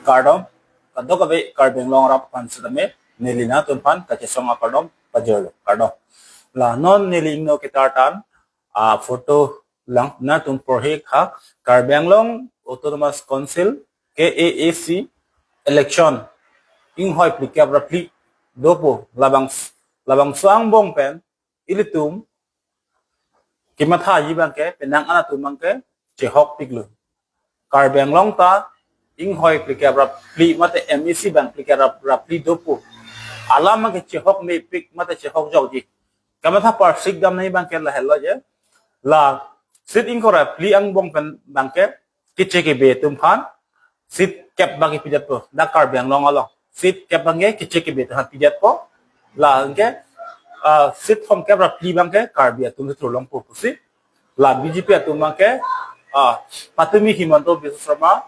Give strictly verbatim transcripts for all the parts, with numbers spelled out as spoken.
Kardom, kadokave Karbi Anglong arat aphan sitame, neli nangtumphan kachesong akardom pajirlo, kardom. La non neli ingno ketartan aphoto lang nangtum porhi tha, Karbi Anglong Autonomous Council, K A A C, election inghoi phlikep ra phli dopo, labang labangso angbong pen ilitum kemathaji abangke, penang an atum abangke chehokpiklo. Karbi Anglong ta inghoi phlikep ra phli mate M A C abang phlikep ra, ra phli dopo, alam abangke chehok mepik mate chehokjokji. Kamatha parsik damnai abangke lahelo je, la seat ingkoi ra phli angbong pen abangke keche kebe atum aphan seat kep abangke pidetpo, dak Karbi Anglong along seat kep abangke keche kebe atum aphan pidetpo. La anke, ah, seat thomkep ra phli abangke Karbi atum si thurlongpo pusi, la B J P atum abangke, ah, patumi Himanta Biswa Sarma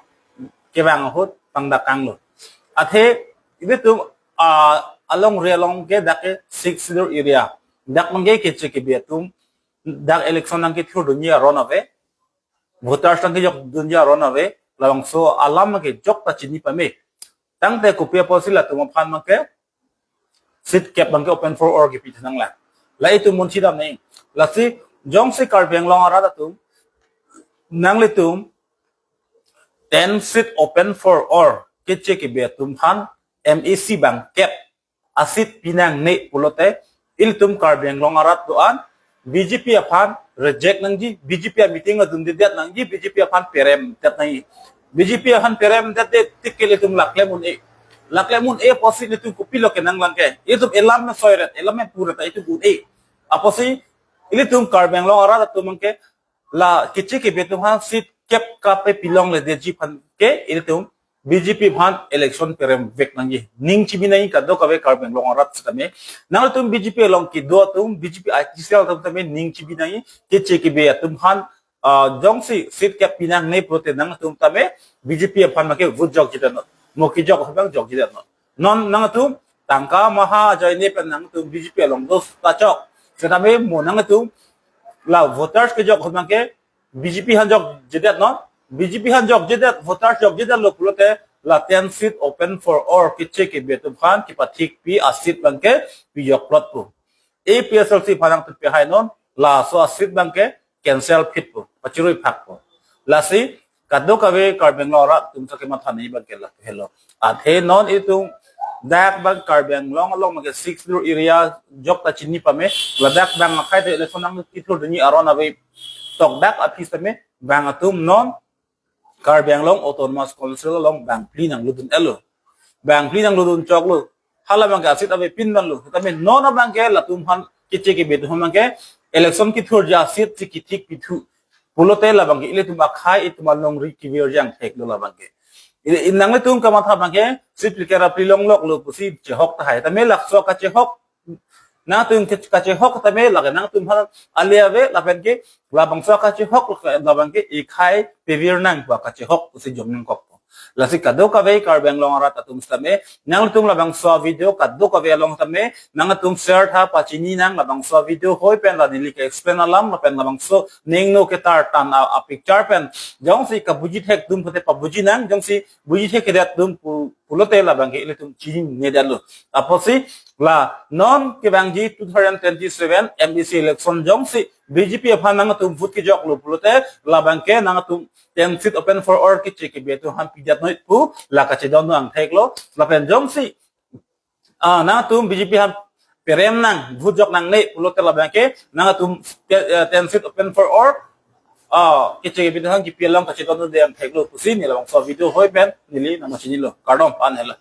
kevang ahut pangdakanglo. Athe ilitum, ah, alongri along ke dak ke Sixth Schedule area, dak abangke keche kebe atum, dak election nangkethurdunji aron ave, voters nangkejokdunji aron ave, labangso alam abangke jokta chini pame. Tangte kopi apotsi latum aphan abangke seat kep abangke open for all kepi thanang la, la itum munchi damnai. Lasi jongsi Karbi Anglong arat atum, nanglitum ten seat open for all keche kebe atum aphan M A C abang kep a-seat pinangne pulote, ilitum Karbi Anglong arat do-an B J P aphan reject nangji, B J P a-meeting adundedet nangji, B J P aphan peremdet nangji. B J P aphan peremdetdet tik ke ilitum laklem un-e. Laklem un-e apotsi ilitum kopilo kenanglang ke? Ilitum elam mesoiret, elam mepureta itum un-e. Apotsi ilitum Karbi Anglong arat atum abangke la keche kebe atum aphan seat kep kapepilongledetji aphan ke ilitum B J P aphan election peremvek nangji. Ning chibi nangji kadokave Karbi Anglong arat sitame. Nangtum B J P along kedo atum, B J P I T cell atum tame ning chibi nangji, keche kebe atum aphan, ah, jongsi seat kep pinangne pulote nangtum tame B J P aphan abangke vote jokjedetnon. Mo kejok abang jokjedetnon. Non nangtum tangka maha ajoine pen nangtum B J P along dos kachok. Sitame mo nangtum la voters kejok ahut abangke B J P aphan jokjedetnon. B J P aphan jokjedet, voters jokjedetlo pulote la ten seat open for all keche kebe atum aphan kepathikpi a-seat abangke pijokplotpo. A P H L C aphan nangtum pehainon, laso a-seat abangke cancel phitpo, pachirui phakpo. Lasi kadokave Karbi Anglong arat atum ta kemathanai abangke lahelo. Athe non itum dak abang Karbi Anglong along abangke Sixth Schedule area jokta chini pame, ladak abang akhai te election nangkethurdunji aron ave, tok dak aphi tame abang atum non Karbi Anglong Autonomous Council along bangphli nanglutdun-etlo. Bangphli nanglutdun choklo. Hala abangke a-seat avepin vanlo. Tame non abangke latum aphan keche kebe atum aphan abangke election kethurji a-seat si kethik pithu pulote labangke ilitum akhai itum alongri kevirji angtheklo labangke. Ili, ili nanglitum kamatha abangke seat phlikep ra phli longloklo pusi chehok tahai. Tame laso kachehok nangtum ke kachehok tame lake nangtum aphan ale ave lapen ke labangso kachehok labangke ikhai pevir nangpo, kachehok pusi jong nangkokpo. Lasi kadokave Karbi Anglong arat atum sitame, nangtum labangso video kadokave along tame nangtum share tha, pachini nang labangso video hoi pen la neli ke-explain alam lapen labangso ning ingno ketartan a, a-picture pen jongsi kabuji thek atum pulote pabuji nang, jongsi buji thekthedet atum pu, pulote labangke ilitum chininedetlo. Apotsi la non kevangji two thousand twenty-seven M A C election jongsi B J P aphan nangtum vote kejoklo pulote labangke nangtum ten seat open for all keche kebe atum aphan pidetnoi pu la kachedondun angtheklo. Lapen jongsi, ah, nangtum B J P aphan perem nang, vote jok nangne pulote labangke nangtum te, eh, ten seat open for all, ah, keche kebe atum aphan kepi along kachedondunde angtheklo pusi neli labangso video hoi pen neli nangpachinilo. Kardom, an hela.